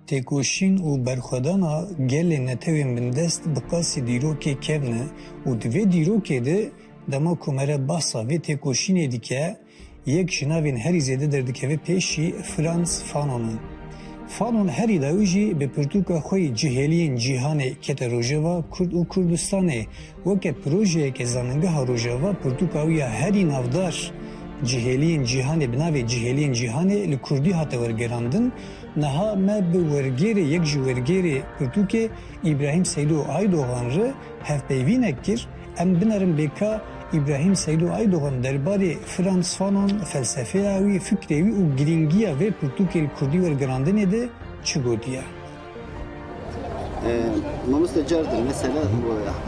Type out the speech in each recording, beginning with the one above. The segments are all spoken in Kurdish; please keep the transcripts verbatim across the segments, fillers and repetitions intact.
Têkoşîn û berxwedana gelê netewên bindest bi qasî dîrokê kevn e û di vê dîrokê de dema ku mere behsa vê têkoşînê dike, yek ji navên herî zêde derdikeve pêşî Frantz Fanon e. Fanon herî dawî jî bi pirtûka xwe yê Cihêliyên Cîhanê kete rojeva Kurd û Kurdistanê. Weke projeyeke Zanîngeha Rojava pirtûka wî ya herî navdar Cihêliyên Cîhanê bi navê Cihêliyên Cîhanê li kurdî hate wergerandin. Niha me bi wergêrê, yek ji wergêrê pirtûkê Îbrahîm Seydo Aydogan re hevpeyvînek kir. Em binerin bê ka Îbrahîm Seydo Aydogan derbarê Frantz Fanon, felsefeya wî, fikrê wî û girîngiya vê pirtûkê li kurdî wergerandinê de çi gotiye. E, Mamoste Cerdin, mesela,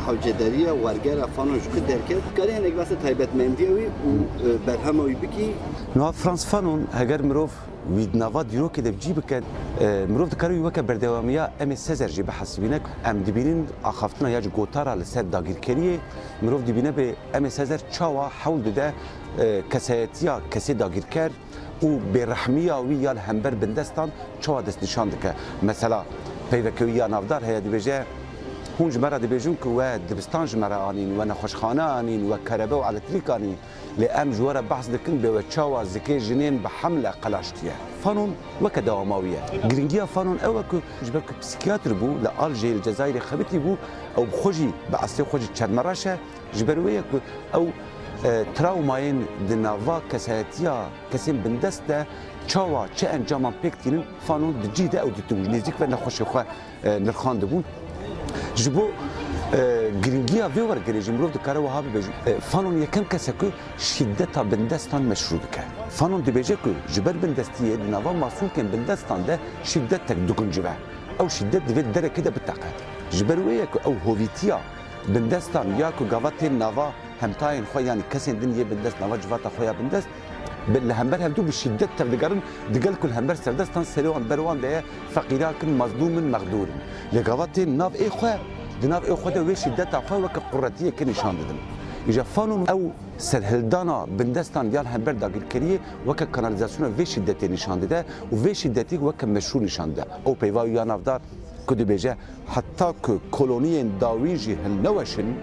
hewcedariya wergera Fanon ji ku derket, karî hinek behsa taybetmendiya wî û e, berhema wî bikî. Niha Frantz Fanon, heger mirov wî di nava dîrokê de bi cî bike, e, mirov dikare wî weke berdewamiya Aimé Césaire jî bihesibîne. Em dibînin axaftina ya ji gotara li ser dagîrkeriyê, mirov dibîne bê Aimé Césaire çawa hewl dide e, kesayetiya kesê dagîrker û bêrehmiya wî ya li hember bindestan çawa destnîşan dike. Mesela peyveke wî ya navdar heye, dibêje, hûn ji me re dibêjin ku we dibistan ji me re anîn, we nexweşxane anîn, we kerebe û elektrîk anîn, lê em ji we re behs dikin bê we çawa zikê jinên bi hemle qelaştiye. Fanon weke dewama wî ye. Girîngiya Fanon ew e ku ji ber ku psîkiyatr bû, li Aljê, li Cezayirê xebitî bû, ew bi xwe jî, bi eslê xwe jî çermereş e. Ji ber wê ye ku ew, e, trawmayên di nava kesayetiya kesên bindest de çawa, çi encaman pêk tînin, Fanon di cî de ew dîtibû, nêzîk ve nexweşê xwe, e, nirxandibû. Ji bo, e, girîngiya vê wergerê jî mirov dikare wiha bibêje, e, Fanon yekem kes e ku şîdeta bindestan meşrû dike. Fanon dibêje ku ji ber bindestiyê di nava masûlkên bindestan de şîdetek diguncive. Ew şîdet divê derekê de biteqe. Ji ber wê ye ku ew hovîtiya bindestan ya ku gava tên nava hemtayên xwe, yanî kesên din yê bindest nava civata xwe ya bindest, bi, li hember hevdû bi şîdet tevdigerin, digel ku li hember serdestan serê wan ber wan de ye, feqîrak in, mezlûm in, mexdûr in. Lê gava tên nav ê xwe, di nav ê xwe de wê şîdeta xwe weke quretiyeke nîşan didin. Îja Fanon ew serhildana bindestan ya li hember dagirkeriyê weke kanalîzasyona vê şîdetê nîşan dide û vê şîdetî weke meşrû nîşan dide. Ew peyva wî ya navdar ku dibêje, heta ku koloniyên dawî jî hilneweşin,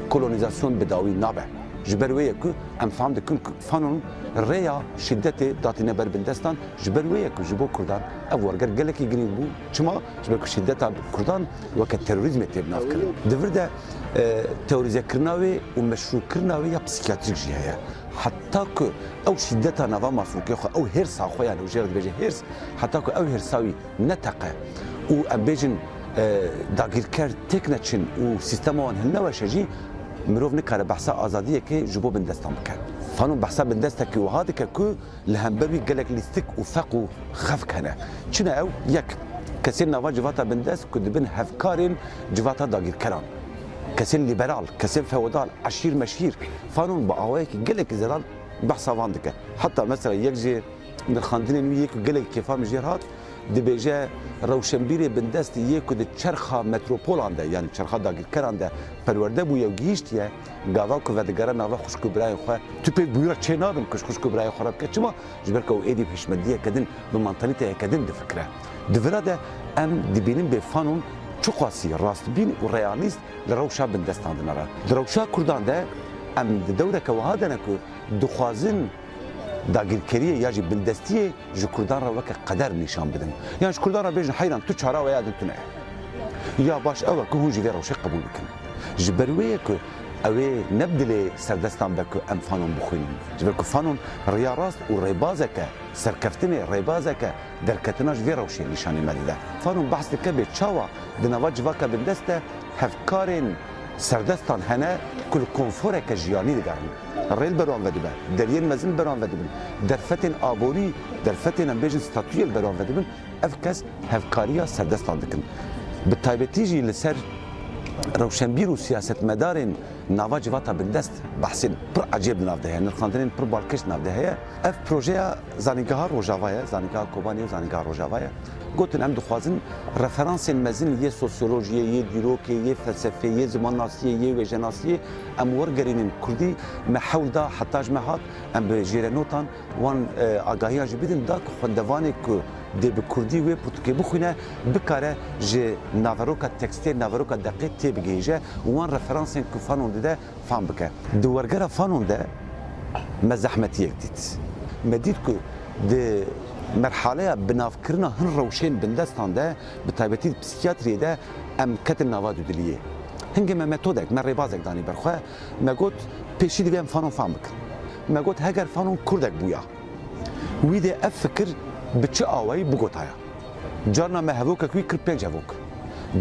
kolonîzasyon bi dawî nabe. Ji ber wê ye ku em fam dikin ku Fanon rêya şîdetê datîne ber bindestan, ji ber wê ye ku ji bo Kurdan ev werger gelekî girîng bû. Çima? Ji ber ku şîdeta Kurdan weke terorîzmê tê binavkirin. Di vir de, e, teorîzekirina wê û meşrûkirina wê ya psîkiyatrîk jî heye. Heta ku ew şîdeta nava masûlkê xwe, ew hêrsa xwe, yani, û jê re dibêje hêrs, heta ku ew hêrsa wî neteqe û, em bêjin, e, dagîrker têk neçin û sîstema wan hilneweşe jî, mirov nikare behsa azadiyekê ji bo bindestan bike. Fanon behsa bindestekî wiha dike ku li hember wî gelek lîstik û feq û xefk hene. Çi ne ew? Yek, kesên nava civata bindest ku dibin hevkarên civata dagîrkeran. Kesên lîberal, kesên feodal, eşîr meşîr. Fanon bi awayekî gelekî zelal behsa van dike. Heta mesela yek ji nirxandinên wî yê ku gelekî kêfa min jê re hat, dibêje, rewşenbîrê bindest yê ku di çerxa metropolan de, yanî çerxa dagîrkeran de perwerde bûye û gihîştiye, gava ku vedigere nava xwişk û birayên xwe, tu pê bûyî re çê nabin ku ji xwişk û birayên xwe re bike. Çima? Ji ber ku ew êdî bi hişmendiyeke din, bi mantalîteyeke din difikire. Di vira de em dibînin bê Fanon çiqasî rastbîn û realîst li rewşa bindestan dinere. Di rewşa Kurdan de em di dewreke wiha de ne ku dixwazin dagîrkeriyê ya jî bindestiyê ji Kurdan re weke qeder nîşan bidin. Yan ji Kurdan re bêjin, heyran, tu çara we ya din tune ye. Ya baş ew e ku hûn jî vê rewşê qebûl bikin. Ji ber wê ye ku ew ê ne bi dilê serdestan be ku em Fanon bixwînin. Ji ber ku Fanon riya rast û rêbazeke serkeftinê, rêbazeke derketina ji vê rewşê nîşanî me dide. Fanon behs dike bê çawa di nava civaka bindest de hevkarên serdestan hene ku li konforeke jiyanî digerin. Rê li ber wan vedibe, deriyên mezin li ber wan vedibin, derfetên aborî, derfetên, em bêjin, statûyê li ber wan vedibin, ev kes hevkariya serdestan dikin. Bi taybetî jî li ser rewşenbîr û siyasetmedarên nava civata bindest behsên pir ecêb di nav de heye, nirxandinên pir balkêş di nav de heye. Ev projeya Zanîngeha Rojava ye, Zanîngeha Kobanê û Zanîngeha Rojava ye. Gotin, em dixwazin referansên mezin yê sosyolojiyê, yê dîrokê, yê felsefê, yê zimannasiyê, yê wêjenasiyê em wergerînin kurdî. Me hewl da, heta ji me hat, em bi jêrenotan wan, e, agahiyan jî bidin, da ku xwendevanê ku Dê bi kurdî wê pirtûkê bixwîne, bikare ji naveroka tekstê, naveroka deqê têbigihêje û wan referansên ku Fanon dide fam bike. Di wergera Fanon de me zehmetiyek dît. Me dît ku di merhaleya binavkirina hin rewşên bindestan de, bi taybetî di psîkiyatriyê de em ketin nava dudiliyê. Hingê me metodek, me rêbazek danî ber xwe, me got, pêşî divê em Fanon fam bikin. Me got, heger Fanon kurdek bûya, wî dê ev fikir bi çi awayî bigotaya? Carna me hevokek wî kir pênc hevok.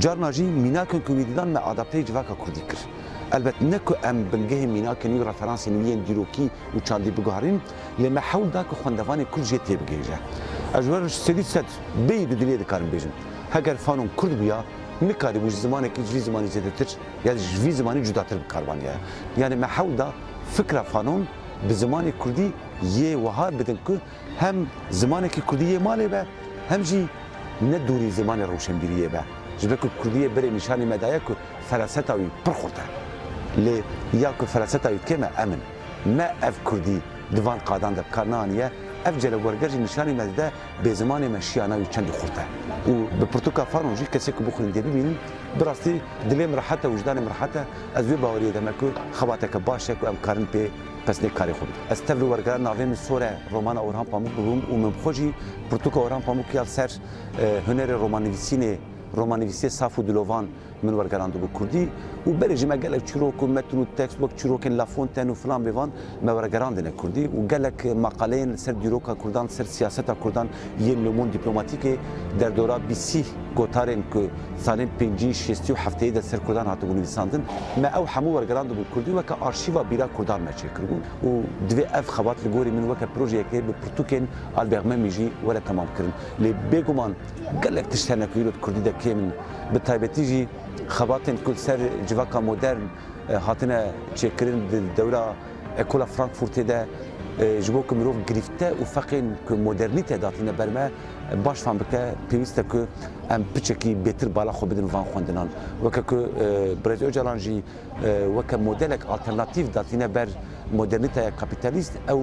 Carna jî mînakên ku wî didan me adapteyê civaka kurdî kir. Elbet ne ku em bingehê mînakên wî, referansên wî yên dîrokî û çandî biguherîn, lê me hewl da ku xwendevanê kurd jê têbigihêje. Ez ji we re sedî sed bêyî dudiliyê dikarim bêjim. Heger Fanon kurd bûya, nikarîbû ji zimanekî, ji vî zimanî zêdetir ya ji vî zimanî cudatir bi kar baniyaya. Yanî me hewl da fikra Fanon bi zimanê kurdî yê wiha bidin ku hem zimanekî kurdî yê malê be, hem jî ne dûrî zimanê rewşenbîriyê be. Ji ber ku kurdiyê berê nîşanî me daye ku feraseta wî pir xurt e. Lê ya ku feraseta wî kêm e, em in. Me ev kurdî di van qadan de bi kar neaniye, ev cere werger jî nîşanî me dide bê zimanê me şiyana wî çendî xurt e. Û bi pirtûka Fanon jî kesê ku bixwînin dê bibînin, bi rastî dilê min rehet e, wijdanê min rehet e. Ez wê baweriyê de me ku xebateke baş e ku em karin pê pesnê karê xwe bikin. Ez tevlî wergera navê min Sor e, romana Orhan Pamuk bibûm û min bi xwe jî pirtûka Orhan Pamuk ya li ser, e, hunerê romannivîsînê, romannivîsiyê saf û dilovan min wergerandibû kurdî û berê jî me gelek çîrok û metn û tekst wek çîrokên La Fontaine û filan bêvan me wergerandine kurdî û gelek maqaleyên li ser dîroka kurdan, li ser siyaseta kurdan yên Le Monde Diplomatique derdora bîsî gotarên ku salên pêncî, şêstî û heftêyê de ser kurdan hatibû nivîsandin. Me ew hemû wergerandibû kurdî, weke arşîva bîra kurdan me çêkiribû û divê ev xebat li gorî min weke projeyekê bi pirtûkên Albert Memî jî were temamkirin. Lê bêguman gelek tişt hene ku îro di kurdî de kêm in. Bi taybetî jî xebatên ku li ser civaka modern, e, hatine çêkirin di dewra Ekola Frankfurtê de, e, ji bo ku mirov girîfte û feqên ku modernîte datîne ber me, e, baş fam bike, pêwîst e ku em piçekî bêtir bala xwe bidin van xwendinan. Weke ku, e, Birêz Ocalan jî, e, weke modelek alternatîf datîne ber modernîteya kapîtalîst, ew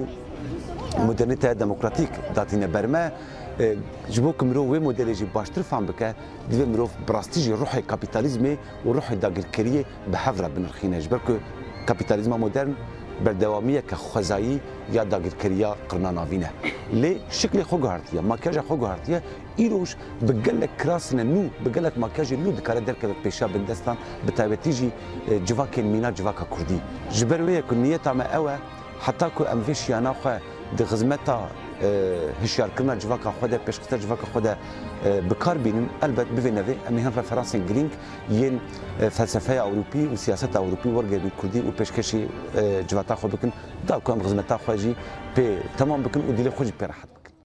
modernîteya demokratîk datîne ber me. E, ji bo ku mirov wê modelê jî baştir fam bike, divê mirov bi rastî jî ruhê kapîtalîzmê û ruhê dagirkeriyê bi hev re binirxîne. Ji ber ku kapîtalîzma modern berdewamiyeke xwezayî ya dagirkeriya qirna navîn e. Lê şiklê xwe guhertiye, makyaja xwe guhertiye, îroj bi gelek kirasine nû, bi gelek makyajê nû dikare derkeve pêşiya bindestan, bi taybetî jî, e, civakên mîna civaka kurdî. Ji ber wê ye ku niyeta me ew e, heta ku em vê şiyana xwe di xizmeta, e, hişyarkirina civaka xwe de, pêşxistina civaka xwe de, e, bi kar bînin, elbet bivê nevê em ê hin referansên girîng yên, e, felsefeya Ewropî û siyaseta Ewropî wergerîn kurdî û pêşkêşî, e, civata xwe bikin, da ku em xizmeta xwe jî pê temam bikin û dilê xwe jî pê rehet.